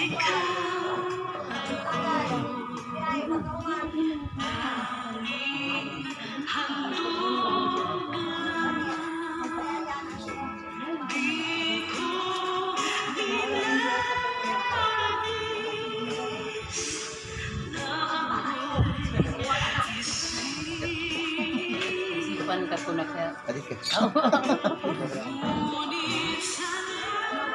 Ikaw at ako, tanging handog lamang. Di ko ninais na ako'y Isipan ka ko na kaya. Adi ka. Ngunit salamat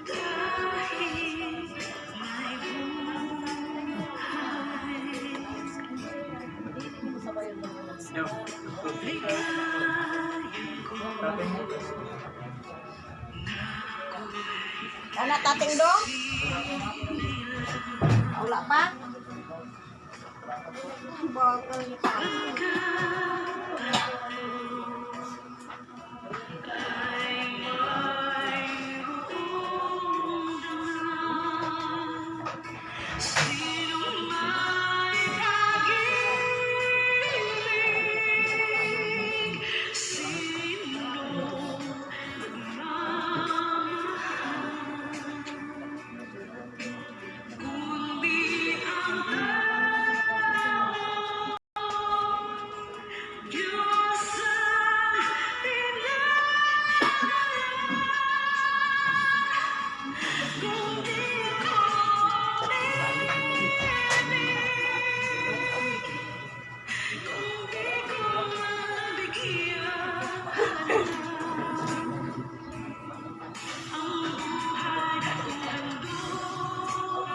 dahil may buhay. Ligaya ko Ana tating dong? Wala pa? Bagal pa. ay mayroong dala. Sino may pag-ibig? Sino nagmamahal? Kundi ang tao, Diyos ang pinala. Kung di ko ibig, kung di ko mabigyan ang buhay kong handog.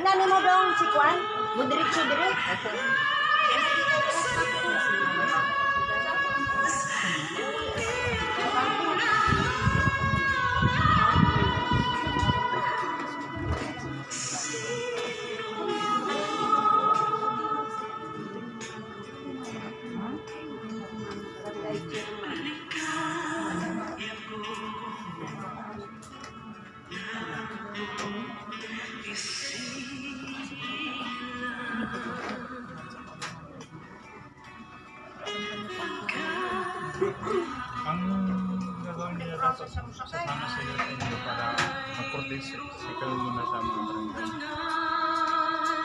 Nani mo dong si Kwan? Budiretso dire. Ang gagawin nila dapat, sasama sila sa inyo para mag-coordinate sila muna sa mga barangay.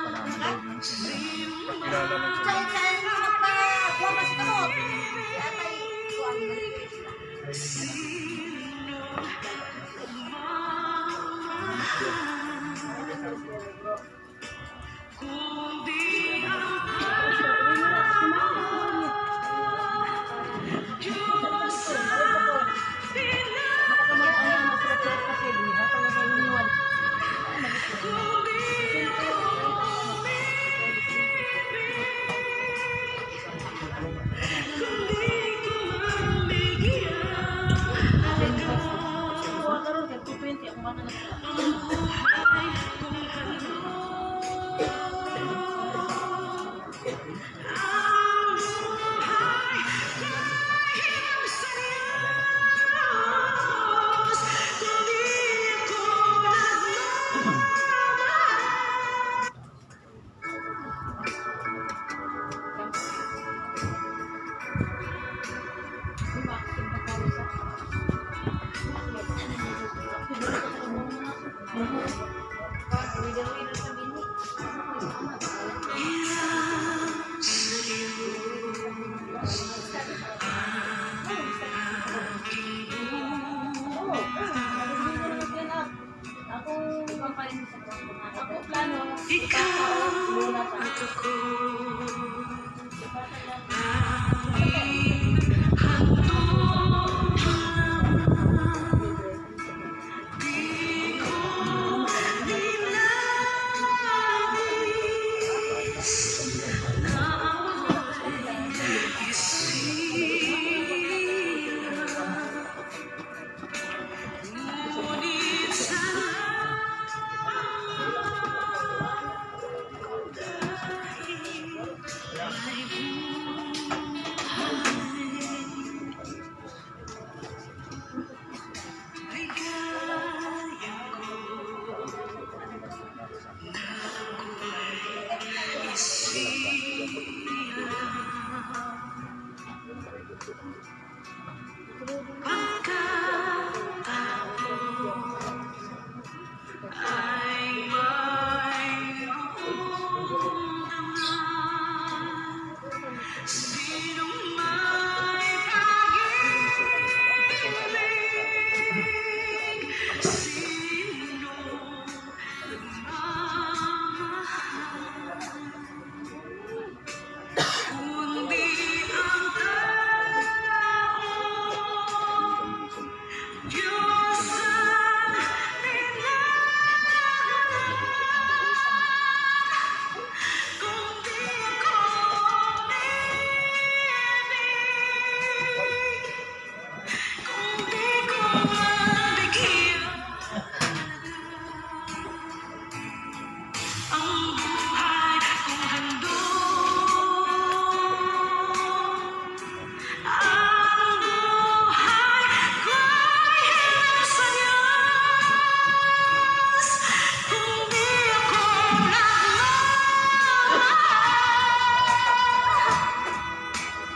Para mag-guide lang sila. Pakilala lang sila. Chay chay pa. Kuha sa kamot. Si atay kuan Kundi ang tao, Diyos ang pinala. Kung di ko umibig, kung di ko mabigyan halaga ang buhay kong handog. Ang buhay ko'y sa Diyos, kung di ako nagmamahal. Hirap sa Diyos ang aking buhay. Ako plano. Ikaw at ako, tanging handog lamang. Di ko ninais na ako'y isilang. Ngunit salamat dahil may buhay. Ligaya ko na ako'y isilang. Pagkat Ang buhay kong handog. Ang buhay ko'y hiling sa Diyos. Kung di ako nagmamahal,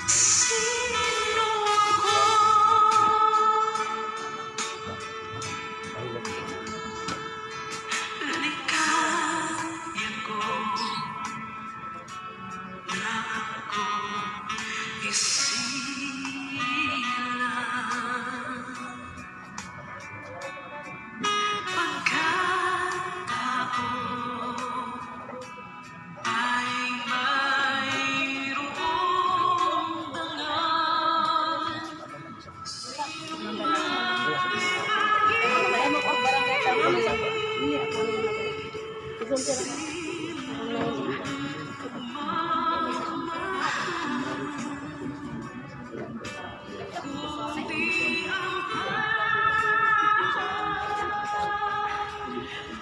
sino ako? Likaya ko na ako isilang. Pagkatao ay mayroong dangal.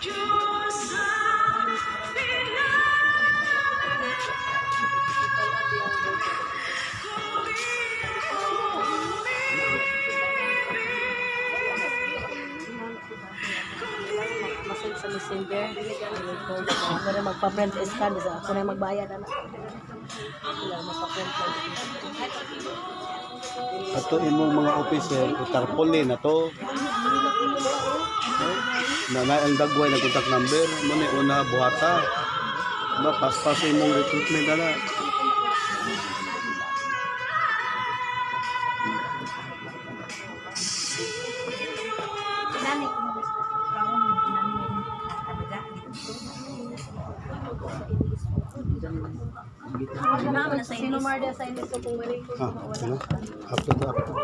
Diyos ang pinag- Masend sa Messenger. Para magpa-print scan sa ako na magbayad ana. Wala magpa-print lang. Ato imong mga officer, tarpaulin na to. Na na ang dagway na contact number, mo ni una buhata. Ma paspas imong recruitment ana. Sino Marda sa inis kung wala ko. Ah, ano? Upload na upload.